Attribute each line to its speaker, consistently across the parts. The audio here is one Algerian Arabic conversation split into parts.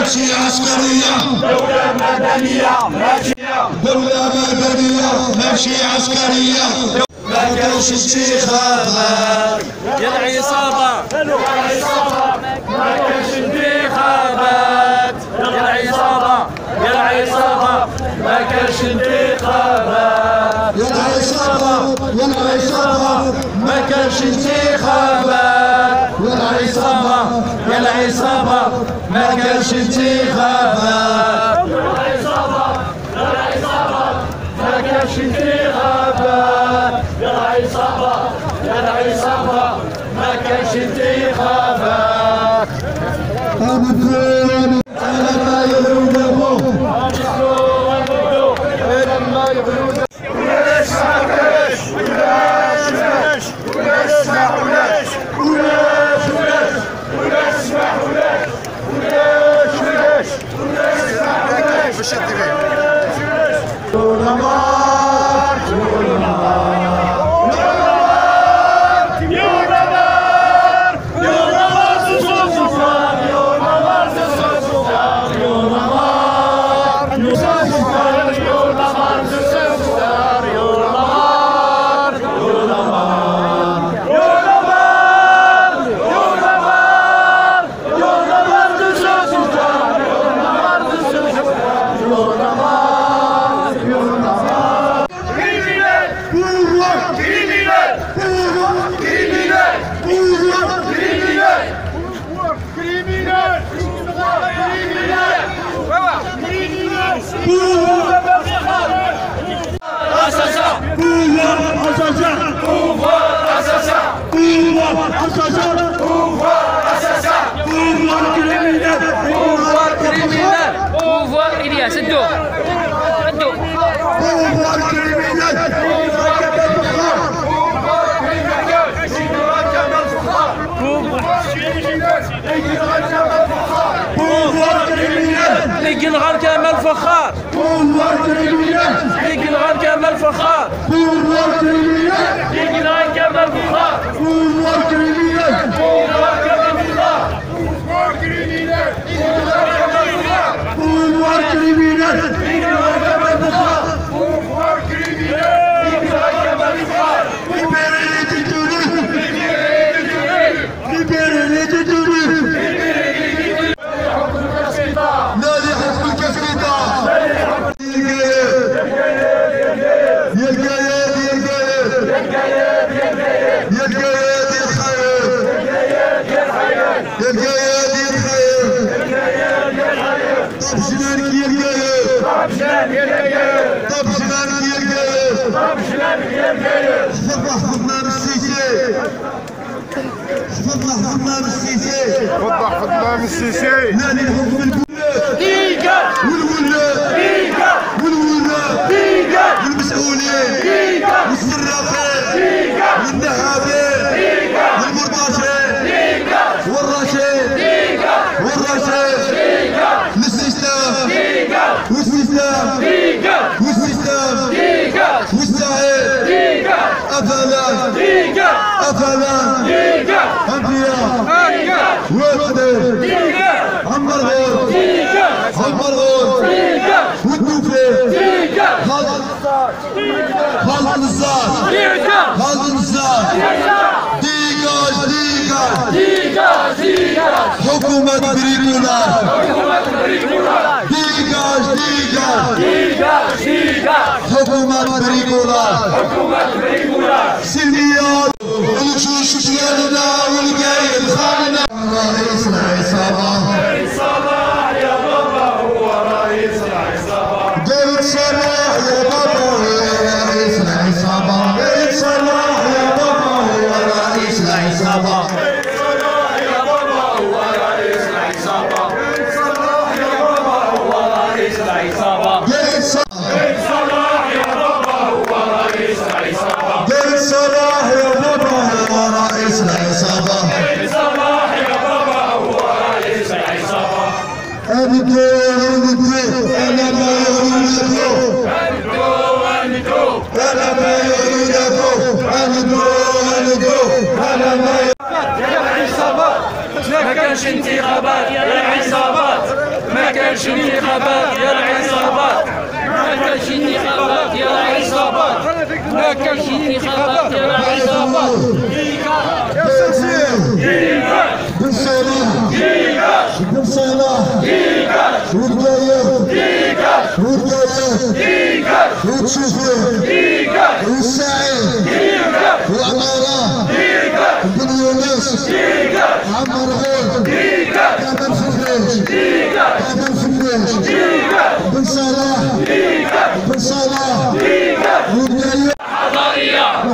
Speaker 1: ماشي عسكرية، دولة مدنية ماشي، دولة مدنية ماشي عسكرية. ما كانش انتخابات
Speaker 2: يا العصابة، ما كانش انتخابات يا العصابة، يا العصابة ما كانش انتخابات
Speaker 1: يا العصابة، يا العصابة
Speaker 2: ما كانش انتخابات
Speaker 1: يا العصابة،
Speaker 2: يا العصابة ما كانش انتخابات
Speaker 3: يا العصابة، يا العصابة ما كانش انتخابات يا العصابة، يا العصابة ما كانش انتخابات.
Speaker 2: لكن غير كمال فخار، لكن غير كمال فخار، لكن غير كمال فخار،
Speaker 4: حفظنا من السيسي،
Speaker 1: نادي الحكم البلاد والولاة والولاة والمسؤولين والسراقين والنهابين والمرتشين والرشيد والرشيد لل système وال système وال système والسعيد. أفلا أفلا أنبياء وفدي عمر غول، عمر غول والتوفيق، خالد النزار، خالد النزار، dégage dégage حكومة bricolage، dégage dégage حكومة bricolage، سلمية الجيش ديالنا والقايد خالنا رئيس العصابة.
Speaker 3: صلاح يا بابا هو رئيس العصابة،
Speaker 1: قايد صلاح يا بابا هو رئيس العصابة، قايد صلاح يا بابا هو رئيس العصابة،
Speaker 3: صلاح يا بابا هو رئيس العصابة، صلاح يا بابا هو رئيس العصابة،
Speaker 1: قايد
Speaker 3: صلاح يا بابا هو رئيس العصابة،
Speaker 1: قايد صلاح يا بابا هو رئيس العصابة،
Speaker 3: صلاح يا بابا هو رئيس العصابة.
Speaker 1: أنا ما يغرونكم، أنا ما يغرونكم، أنا ما
Speaker 2: يا العصابات ما كانش انتخابات يا العصابات ما كانش انتخابات يا العصابات، ما كانش انتخابات يا العصابات، ما كانش انتخابات يا العصابات.
Speaker 1: يا سيسي بن صلاح، بن صلاح، والقايد، والقايد، وتشوفي، والسعيد، وعمارة، بن يونس، عمر غول، كمال فلاش، كمال فلاش، بن صلاح، بن صلاح، والقايد.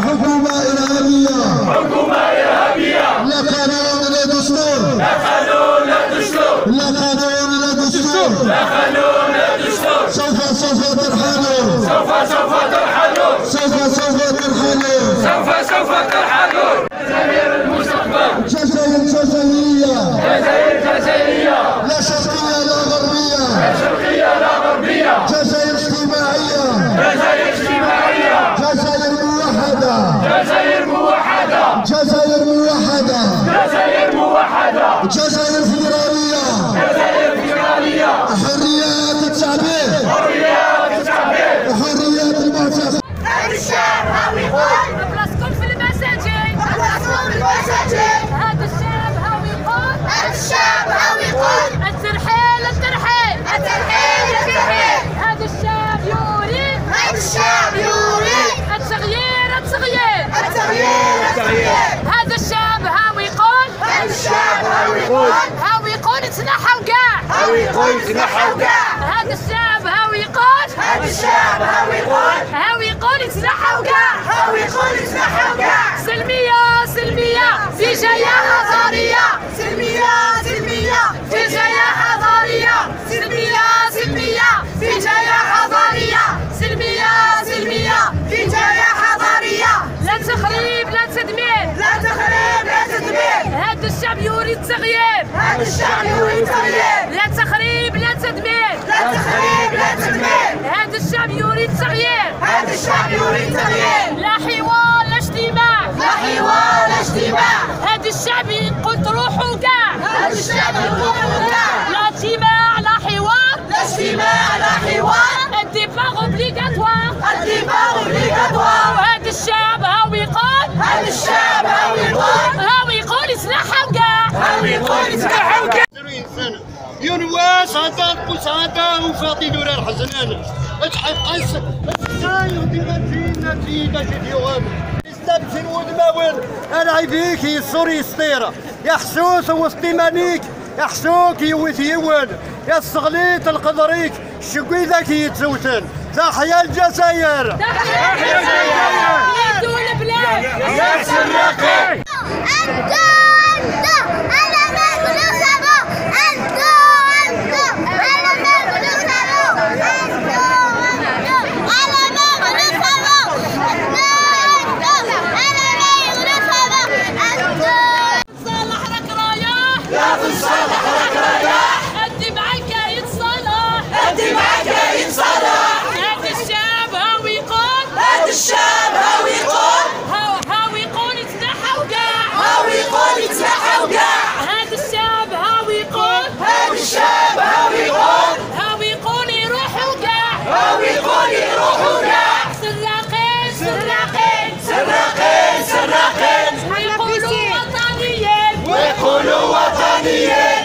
Speaker 1: حكومة إرهابية، حكومة إرهابية، لا قانون لا دستور، لا قانون لا دستور، لا قانون لا دستور، لا قانون لا دستور. سوف سوف ترحلون،
Speaker 2: سوف سوف ترحلون،
Speaker 1: سوف سوف ترحلون،
Speaker 2: سوف سوف ترحلون. جزائر المستقبل،
Speaker 1: جزائر جزائرية،
Speaker 2: جزائر جزائرية،
Speaker 1: لا شرقية لا غربية،
Speaker 2: لا شرقية لا غربية،
Speaker 1: جزائر اجتماعية،
Speaker 2: جزائر اجتماعية،
Speaker 1: جزائر موحدة،
Speaker 2: جزائر موحدة،
Speaker 1: جزائر موحدة،
Speaker 2: جزائر موحدة،
Speaker 1: جزائر فيدرالية،
Speaker 2: جزائر فيدرالية،
Speaker 1: حريات التعبير،
Speaker 2: حريات التعبير،
Speaker 1: حريات المعتقد.
Speaker 5: هذا الشعب هاو يقول
Speaker 6: بلاصتكم في المساجد،
Speaker 5: بلاصتكم في المساجد.
Speaker 6: هذا الشعب هاو يقول،
Speaker 5: هذا الشعب هاو يقول
Speaker 6: الترحيل الترحيل،
Speaker 5: الترحيل الترحيل.
Speaker 6: هذا الشعب يريد،
Speaker 5: هذا الشعب يريد
Speaker 6: التغيير التغيير،
Speaker 5: التغيير التغيير.
Speaker 6: هذا الشعب هاو يقول،
Speaker 5: هذا الشعب هاو يقول،
Speaker 6: هاو يقول تنحوا كاع،
Speaker 5: هاو يقول تنحوا كاع.
Speaker 6: هذا الشعب هاو يقول،
Speaker 5: هذا الشعب هاو يقول،
Speaker 6: هاو يقول تنحوا كاع،
Speaker 5: هاو يقول تنحوا كاع.
Speaker 6: سلمية سلمية بجاية حضارية،
Speaker 5: سلمية سلمية
Speaker 6: بجاية حضارية،
Speaker 5: سلمية سلمية بجاية حضارية،
Speaker 6: سلمية سلمية
Speaker 5: بجاية حضارية.
Speaker 6: لا تخريب لا تدمير،
Speaker 5: لا تخريب لا تدمير.
Speaker 6: هذا الشعب يريد تغيير،
Speaker 5: هذا الشعب يريد تغيير.
Speaker 6: لا تخريب لا تدمير،
Speaker 5: لا تخريب لا تدمير.
Speaker 6: هذا الشعب يريد تغيير،
Speaker 5: هذا الشعب يريد تغيير.
Speaker 6: لا حوار لا اجتماع،
Speaker 5: لا حوار لا اجتماع.
Speaker 6: هذا الشعب يقول تروحوا كاع،
Speaker 5: هذا الشعب يقول كاع.
Speaker 6: لا اجتماع لا حوار،
Speaker 5: لا اجتماع لا حوار.
Speaker 6: ال départ obligatoire،
Speaker 5: ال départ obligatoire.
Speaker 6: وهذا الشعب هاو يقول،
Speaker 5: هذا الشعب هاو يقول،
Speaker 6: هاو يقول يتنحوا كاع،
Speaker 5: هاو يقول يتنحوا كاع.
Speaker 7: ينواس عطا بوسعدا وفاطي دوران حزنان اتحقس استبسن ودماول العيبيك يصور يسطير يا حسوس وسطي مانيك يا حسوك يوث يول يا الصغليت القدريك شقي ذاك يتزوتن تحيا الجزائر،
Speaker 6: تحيا الجزائر، بلاد البلاد
Speaker 2: يا سراقين.
Speaker 5: انت انت انا ما كنت انت انت انا ما كنت انت انا ما كنت انت انا ما كنت انت.
Speaker 6: صالح راك رايح
Speaker 5: يا بن صالح راك رايح،
Speaker 6: ادي معاك يا صلاح،
Speaker 5: ادي معاك يا صلاح.
Speaker 6: هذا الشعب هاو يقول،
Speaker 5: هذا الشعب هاو يقول،
Speaker 6: هاو يقول يتنحوا كاع،
Speaker 5: هاو يقول يتنحوا كاع.
Speaker 6: هذا الشعب هاو يقول،
Speaker 5: هذا الشعب هاو يقول،
Speaker 6: هاو يقول يروحوا كاع،
Speaker 5: هاو يقول يروحوا كاع.
Speaker 6: سراقين سراقين
Speaker 5: سراقين سراقين
Speaker 6: ويقولوا وطنيين،
Speaker 5: ويقولوا وطنيين.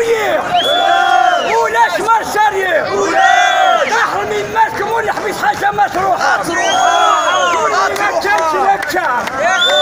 Speaker 8: fouillé. ولاش marche arrière. تحرمي مالكم ولا حبيس حاجة ما تروح. ما كانش لك.